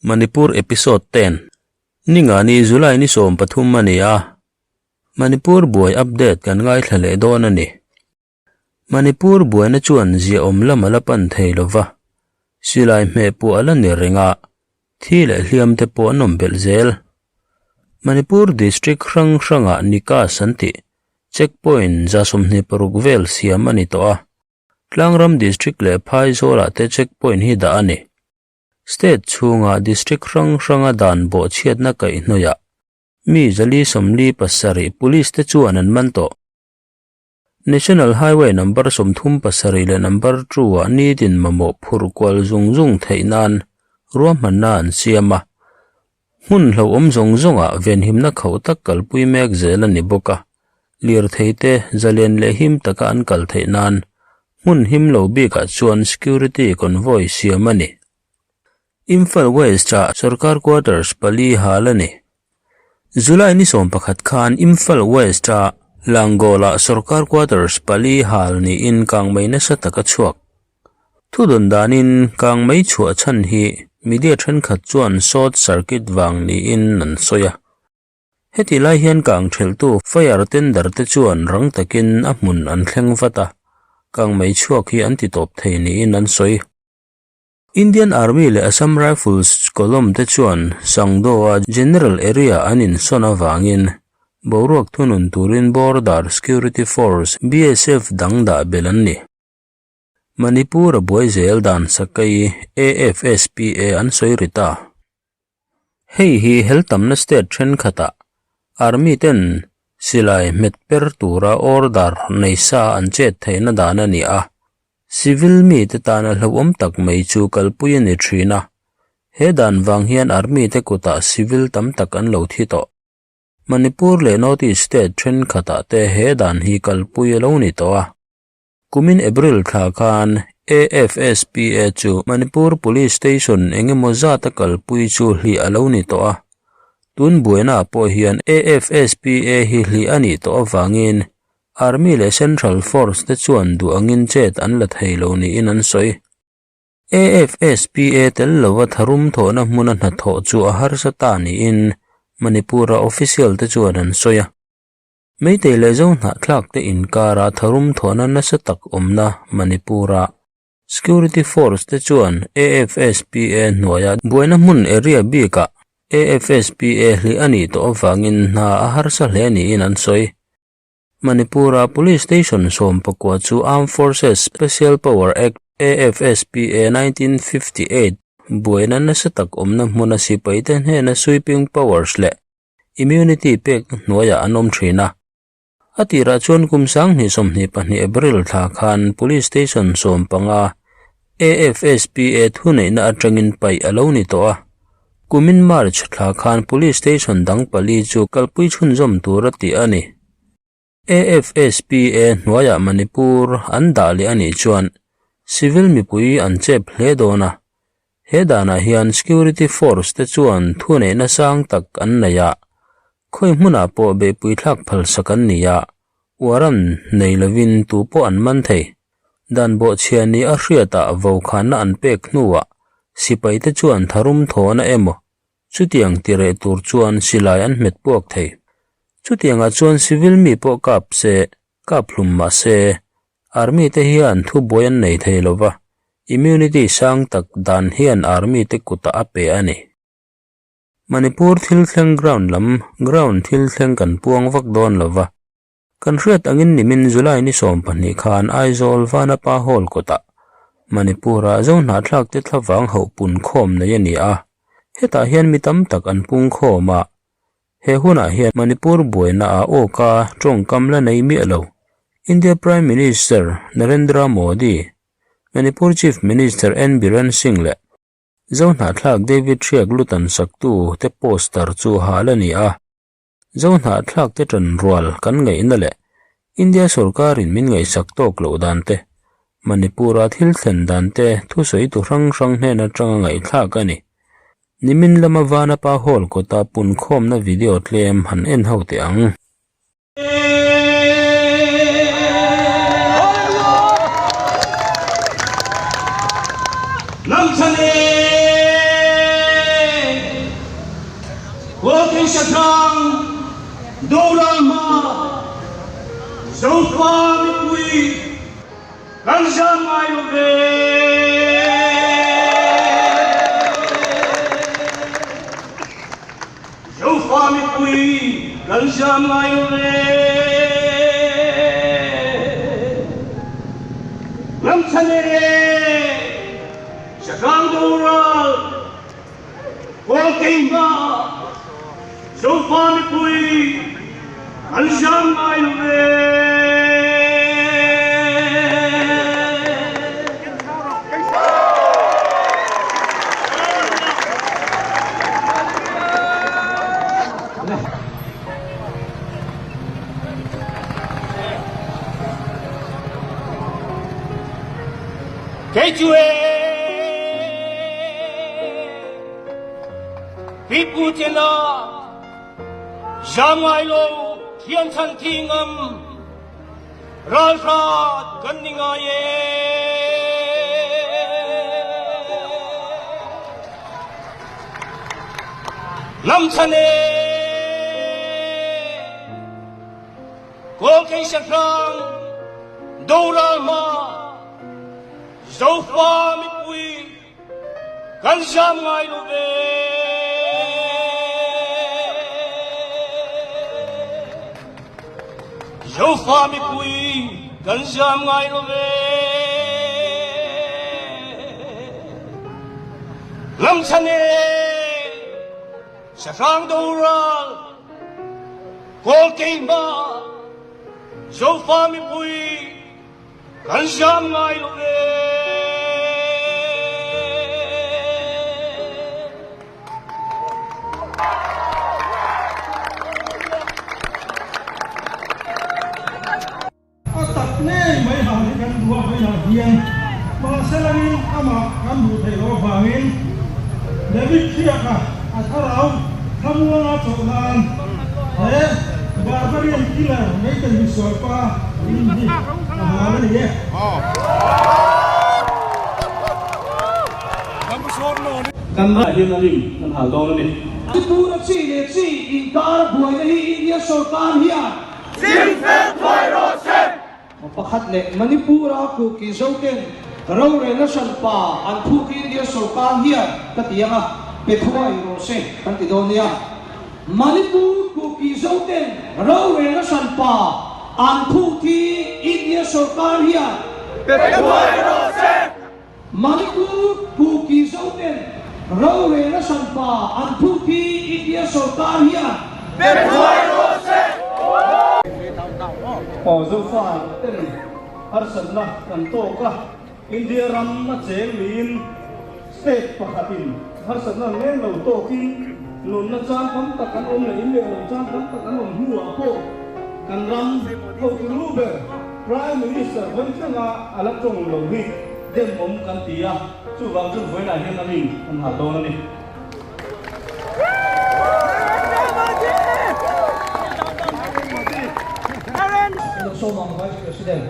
Manipur Episode 10 Ningani July ni 13 a ni a, Manipur buai update kan ngaithla leh dawn a ni. Manipur buaina chuan ziaawm lam a la pan thei lo va, silai hmeh pawh a la ni reng a, thi leh hliam te pawh an awm belh zel. Manipur district hrang hrangah Nikas an tih checkpoint 26 vel siam a ni tawh a, Tlangram district leh Phaizawlah te checkpoint hi dah a ni. State chhunga district hrang hranga dan bawhchhiatna kaihhnawihah mi 447 police te chuan an man tawh. National Highway number 37 leh number 2 ah nitin mamawh phurh kual zung zung theih nan ruahmanna an siam a. Hmun hlauhawm zawng zawngah venhimna khauh tak kalpui mek zel a ni bawk a. Lirthei te zalen leh him taka an kal theih nan hmun him lo bikah chuan security convoy siam a ni. Imphal West-ah sorkar quarters pali hal a ni. July ni 11 khan Imphal West-a Langol-ah sorkar quarters pali hal niin kangmei nasa tak a chhuak. Thudawn danin kangmei chhuah chhan hi media thenkhat chuan short circuit vang niin an sawi a. Heti lai hian kang thelhtu fire tender te chuan rang takin a hmun an thleng vat a, kangmei chhuak hi an ti tawp thei niin an sawi. Indian Army leh Assam Rifles column te chuan Sangdo-a General Area an insawn avangin boruak thunun turin Border Security Force, BSF, dang dah belh an ni. Manipur-a buai zel dan sakai AFSPA an sawi ri ta. Hei hi hel tamna state thenkhatah Army ten silai hmet per tura order nei sa an chet theihna dan a ni a. Civil mite tana hlauhawm tak mai chu kalpui a ni thin a, he dan vang hian army te kutah civil tam tak an lo thi tawh. Manipur leh North East state thenkhatah te he dan hi kalpui a lo ni tawh a. Kumin April thla khan AFSPA chu Manipur Police Station eng emaw zata kalpui chu hlih a lo ni tawh a. Tun buainaah pawh hian AFSPA hi hlih a nih tawh avangin Army leh Central Force te chuan duh angin chet an la thei lo niin an sawi. AFSPA tel lova tharum thawhna hmuna hnathawh chu a harsa ta niin Manipur-a official te chuan an sawi a. Meitei leh Zo hnahthlak te inkara tharum thawhna nasa tak awmna Manipur-a Security Force te chuan AFSPA hnuaia buaina hmun area bikah AFSPA hlih a nih tawh avangin hna a harsa hle niin an sawi. Manipur-a Police Station 14 chu Armed Forces Special Power Act, AFSPA, 1958 buaina nasa tak awmna hmuna sipaite hnena sweeping powers leh immunity pekna hnuaiah an awm thin a. A tirah chuan kum 2022 April thla khan Police Station 15 AFSPA thuneihna atangin paih a lo ni tawh a. Kumin March thla khan Police Station dang pali chu kalpui chhunzawm tur a tih a ni. AFSPA hnuaiah Manipur an dah leh a nih chuan civil mipui an chep hle dawn a. He danah hian Security Force te chuan thuneihna sang tak an nei a, khawi hmunah pawh beihpui thlak phalsak an ni a, warrant nei lovin tu pawh an man thei. Dan bawhchhia ni a hriatah vokhanna an pek hnuah sipaite chuan tharum thawhna emaw chutiang ti reh tur chuan silai an hmet puak thei. Chutiangah chuan civil mi pawh kap se, kap hlum mah se, army te hian thubuai an nei thei lova, immunity sang tak dan hian army te kutah a pe a ni. Manipur thil thleng ground lam ground thil thleng kan puang vak dawn lova. Kan hriat angin nimin July ni 12 khan Aizawl Vanapa Hall kawtah Manipur-ah Zo hnahthlak te thlavang hauh pun khawm nei a ni a, hetah hian mi tam tak an pung khawm a. He hunah hian Manipur buaina ah awka tawngkam la nei miah lo. India Prime Minister Narendra Modi, Manipur Chief Minister N Biren Singh leh Zo hnahthlak David Hriak Lutan saktu te poster chu hal a ni a. Zo hnahthlak te ṭan rual kan ngaihna leh India sorkarin min ngaihsak tawk loh dan te, Manipur-a thil thlen dan te thusawitu hrang hrang hnen aṭanga ngaihthlak a ni. Nimin lama Vanapa Hall kawta punkhawmna video tlem han en ho teh ang. Doral hma Zofa mipui kan zam ngai lo ve. Zofa mipui kan zam ngai lo ve. Hnamchhan e, Sahrang Doral. Kawlkei hmaah Zofa mipui an zam ngai lo ve. Kei chu e Pipu chena zam ngai lo thian chhan thi ngam ralhrat kan ni ngai e. Lam chhan e Kawlkei sahrang doral hma Zofa mipui kan zam ngai lo ve. Zofa mipui kan zam ngai lo ve. Lamchan e sahrang doral Kawlkei hma Zofa mipui Kan zam ngai lo ve. A tak ngei mai hah hi kan duh a vawiah hian mahse langin amah kan duh theih loh avangin David Hriaka a thlarau thlamuanga chawlh nan he Barbarian Killer Meitei misualpa lim hi a hal a ni e. Kan ramah hian a rim kan hal dawn a ni. Tripura chi leh chi inkar buaina hi India sorkar hian Chingfel thuai rawh se! Pakhat leh Manipur-a Kuki Zoten rorelna hranpa an phuk hi India sorkar hian ka ti ang a, pe thuai rawh se kan ti dawn nia. Manipur Kuki Zoten rorelna hranpa an phuk hi India sorkar hian pe thuai rawh se. Manipur Kuki Zoten rorelna hranpa an phut hi India sorkar hian pe thuai rawh se. Aw Zofa ten harsatna kan tawk a, India ram a cheng niin state pakhatin harsatna reng lo tawkin nunna chang tam tak an awm leh in leh lo chang tam tak an awm hnuah pawh kan ram hotu lu ber Prime Minister vawitlanga a la tawng lo hi demawm kan ti a, chuvang chuan vawiinah hian a ring kan hal dawn a ni. Vice President.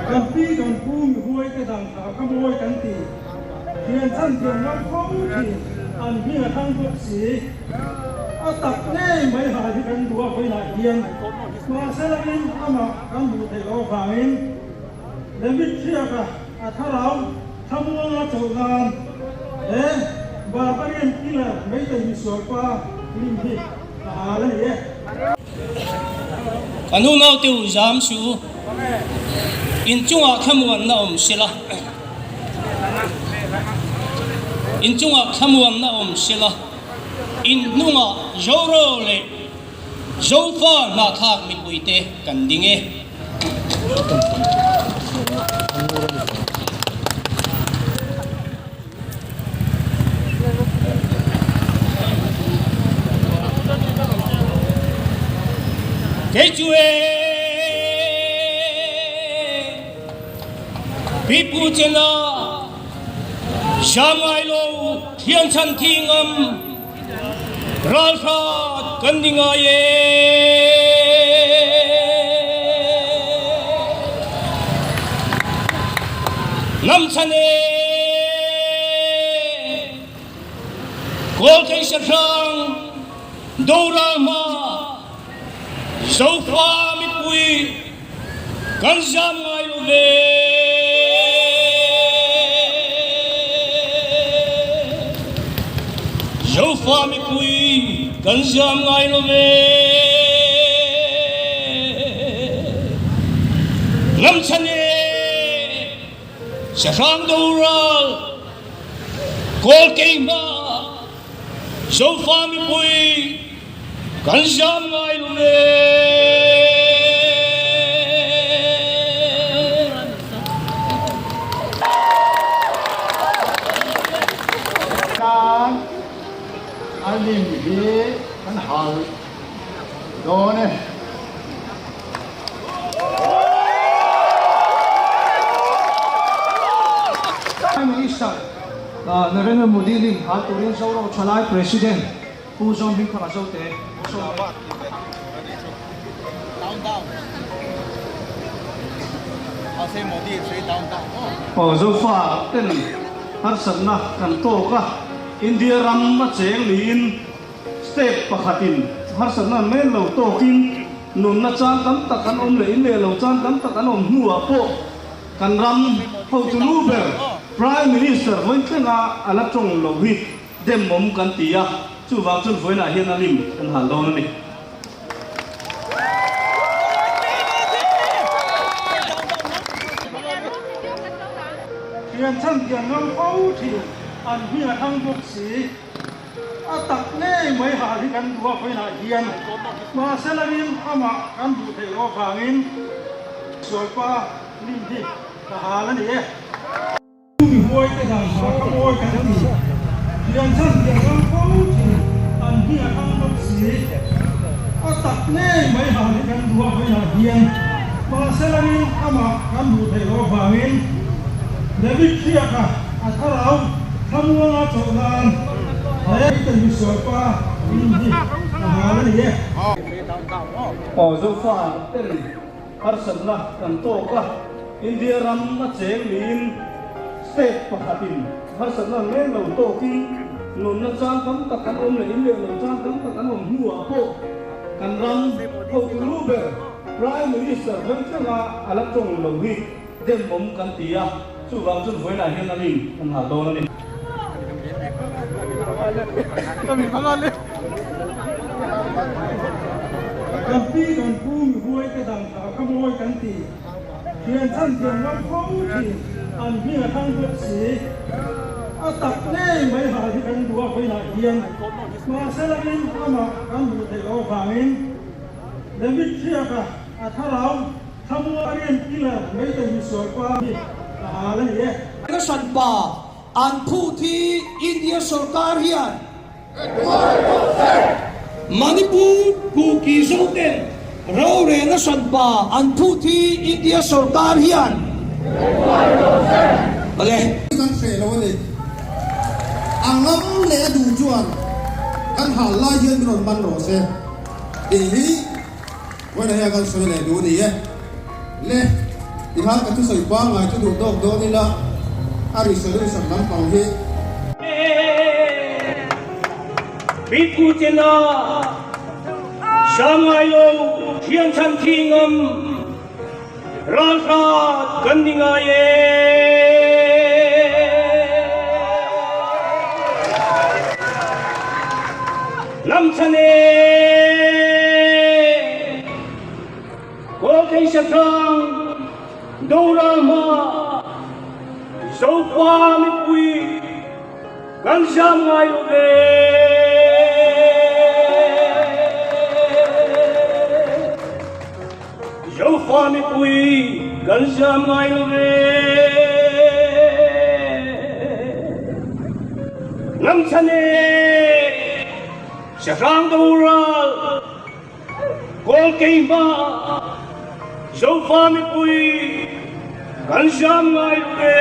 Kan pi kan pu mihuai te dang kha ka mawi kan ti. Thian chhan thian ngam fo thin an hming a thang bawk si. A tak ngei mai ha hi kan duh a vawiinah hian mahse langin amah kan hmuh theih loh avangin David Hriaka a thlarau thlamuanga chawlh nan he Barbarian Killer Meitei misualpa lim hi a hal a ni e. Kan unaute u zam su u, inchungah thlamuanna awm sela, inchungah thlamuanna awm sela, in hnungah Zoro leh Zofa hnahthlak mipuite kan ding e. Kei chu e Pipu chena Zam ngai lo thian chhan thi ngam Ralhrat kan ni ngai e. Hnam chhan e. Kawlthei sahrang doral hma Zofa mipui kan zam ngai lo ve. Zofa mipui kan zam ngai lo ve. Lamchhan e sahrang doral Kawl keimah Zofa mipui kan zam ngai lo ve. Tan a lim hi kan hal dawn e. Prime Minister Narendra Modi lim hal turin Zoram Thalai President Pu Zohmingthanga Zote sawm e. Aw Zofa ten harsatna kan tawk a, India ram a cheng niin State pakhatin harsatna men lo tawkin nunna chang tam tak an awm leh in leh lo chang tam tak an awm hnuah pawh kan ram hotu lu ber Prime Minister vawiin-thlenga a la tawng lo hi demawm kan ti a, chuvang chuan vawiinah hian a lim kan hal dawn a ni. Thian chhan thian ngam fo thin an hming a thang bawk si. A tak ngei mai hal hi kan duh a vawiinah hian mahse langin amah kan duh theih loh avangin sualpa lim hi ka hal a ni e. Mi huai te dan ha ka mawi kan ti. Thian chhan thian ram fo thin an hming a thang bawk si. A tak ngei mai hal hi kan duh a vawiinah hian mahse langin amah kan duh theih loh avangin David Hriaka a thlarau Thlamuanga chawlh nan he ka misualpa in hi a hal a ni e. Aw Zofa ten harsatna kan tawk a, India ram a cheng niin state pakhatin harsatna men lo tawkin nunna chang tam tak an awm leh in leh lo chang tam tak an awm hnuah pawh kan ram hotu lu ber Prime Minister Vengtlenga a la tawng lo hi Demawm kan ti a, chuvang chuan vawiinah hian a lim kan hal dawn a ni. Kan pi kan pu mi huai te dang kha ka mawi kan ti. Thian chhan thian ngam fo thin an hming a thang bawk si. A tak ngei mai hal hi kan duh a vawiinah hian mahse langin amah kan duh theih loh avangin David Hriaka a thlarau Thlamuarin pillar Meitei misualpa hi a hal a ni e. Ka pa an phut hi India sorkar hian Manipur Kuki Zoten rorelna hranpa an phut hi India sorkar hian Awle. Kan hreh lo a ni. A ngam leh a duh chuan kan hal lai hian min rawn man rawh se tih hi Vawiin hian kan sawi leh duh a ni e. Le, tikhan ka thusawi pangngai chu duh tawk dawn ila, a resolution lampang hi. Pipu chena Shanghai lo thian chhan thi ngam ralhrat kan ni ngai e. Lam chhan e. Kawlthei sahrang doral hma Zofa mipui kan zam ngai lo ve. Zofa mipui kan zam ngai lo ve. Lam chhan e. Sahrang doral Kawl keimah Zofa mipui kan zam ngai lo ve.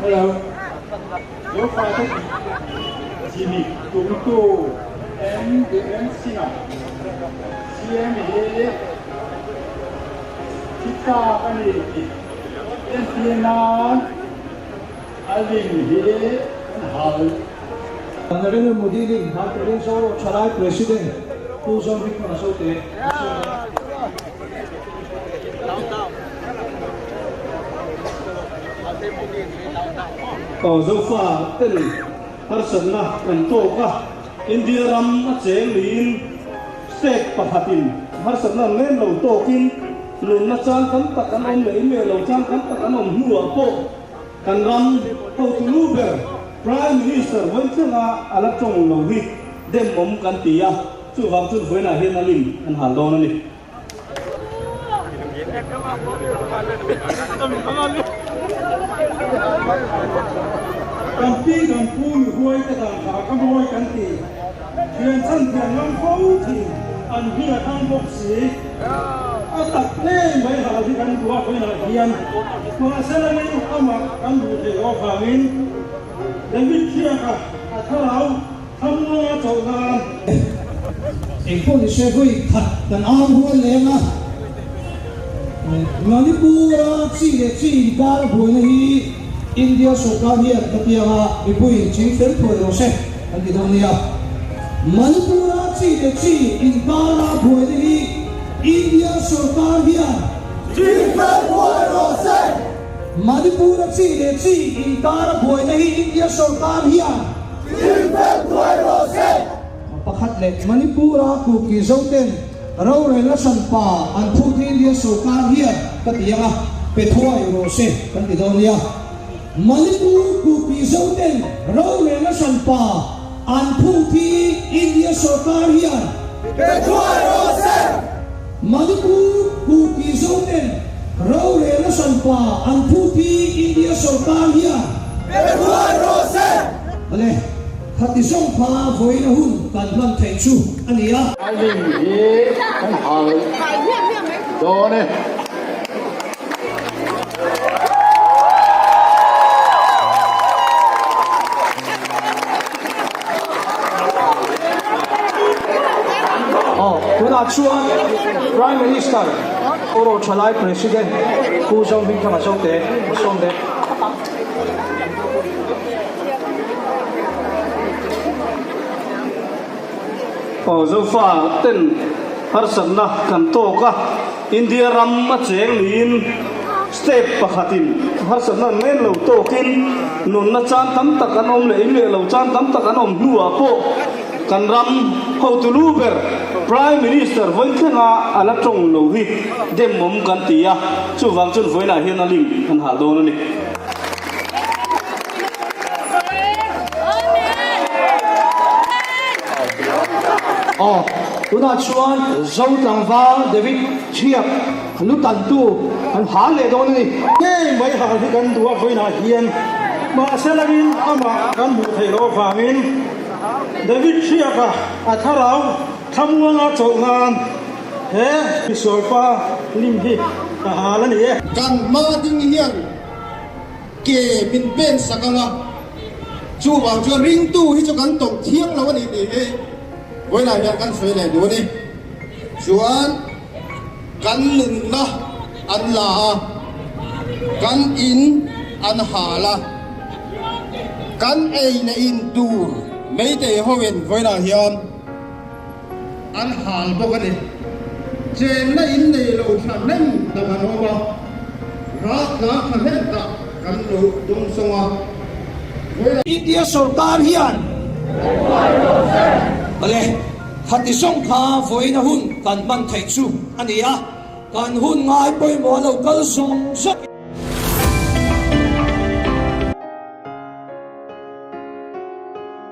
Hello. Zofate chimit tumtu N Biren Singh-a CM hi thi tlak a ni tih entir nan a lim hi kan hal. Narendra Modi lim hal turin Zoro Thalai President Pu Zohmingthanga Zote a sawi a. Aw Zofa ten harsatna kan tawk a, India ram a cheng niin state pakhatin harsatna an lem lo tawkin nunna chang tam tak an awm leh inleh lo chang tam tak an awm hnuah pawh kan ram hotu lu ber Prime Minister Vawitlanga a la tawng lo hi demawm kan ti a, chuvang chuan vawiinah hian a lim an hal dawn a ni. Kan pi kan pu mi huai te dan kha ka mawi kan ti. Thian chhan thian ngam fo thin an hming a thang bawk si. A tak ngei mai hal hi kan duh a vawiinah hian mahse langin amah kan duh theih loh avangin David Hriaka a thlarau Thammuanga chawlh nan. Engpawh ni se vawi khat kan au rual leng a, Manipur-a chi leh chi inkar buaina hi India sorkar hian ka pianga mipuiin ching fel thuai lo se kan ti dawn nia. Manipur-a chi leh chi inkara buaina hi India sorkar hian ching fel thuai rawh se. Manipur-a chi leh chi inkara buaina hi India sorkar hian Thilfel thuai rawh se! Pakhat leh Manipur-a Kuki Zoten rorelna hranpa an phut hi India sorkar hian ka ti ang a, pe thuai rawh se kan ti dawn nia. Manipur Kuki Zoten rorelna hranpa an phut hi India sorkar hian pe thuai rawh se! Manipur Kuki Zoten rorelna hranpa an phut hi India sorkar hian pe thuai rawh se! Awle, khati zawng kha vawiina hun kan hman theih chu a ni a. A lim hi kan hal dawn e. Aw, tunah chuan Prime Minister Oro Thalai President Pu Zohmingthanga Zote a sawm leh. Aw Zofa ten harsatna kan tawk a, India ram a cheng niin state pakhatin harsatna an lem lo tawkin nunna chan tam tak an awm leh inleh lo chan tam tak an awm hnuah pawh kan ram hotu lu ber Prime Minister vawiin thlenga a la tawng lo hi demawm kan ti a, chuvang chuan vawiinah hian a lim an hal dawn a ni. Aw, tunah chuan Zo tlangval David Thiak lu tantu an hal leh dawn a ni. Ngei mai hal hi kan duh a vawiinah hian mahse langin amah kan hmuh theih loh avangin David Thiaka a thlarau thlamuanga chawlh nan he misualpa lim hi ka hal a ni e. Kan hma ding hian Ke min pen sak ang a, chuvang chuan ringtu hi chu kan tawrh thiang lo a ni tih hi vawiinah hian kan sawi leh duh a ni. Chuan kan nunna an la a, kan in an hal a, kan ei leh in tur meitei hoin vawiinah hian An hal bawk a ni. Chenna in nei lo thahnem tak an awm a, raltlang thahnem tak kan lo dawngsawng a. Vawilah. India sorkar hian Awle, khati zawng kha vawiina hun kan hman theih chu a ni a, kan hun ngai pawimawh a lo kal zawng zawng.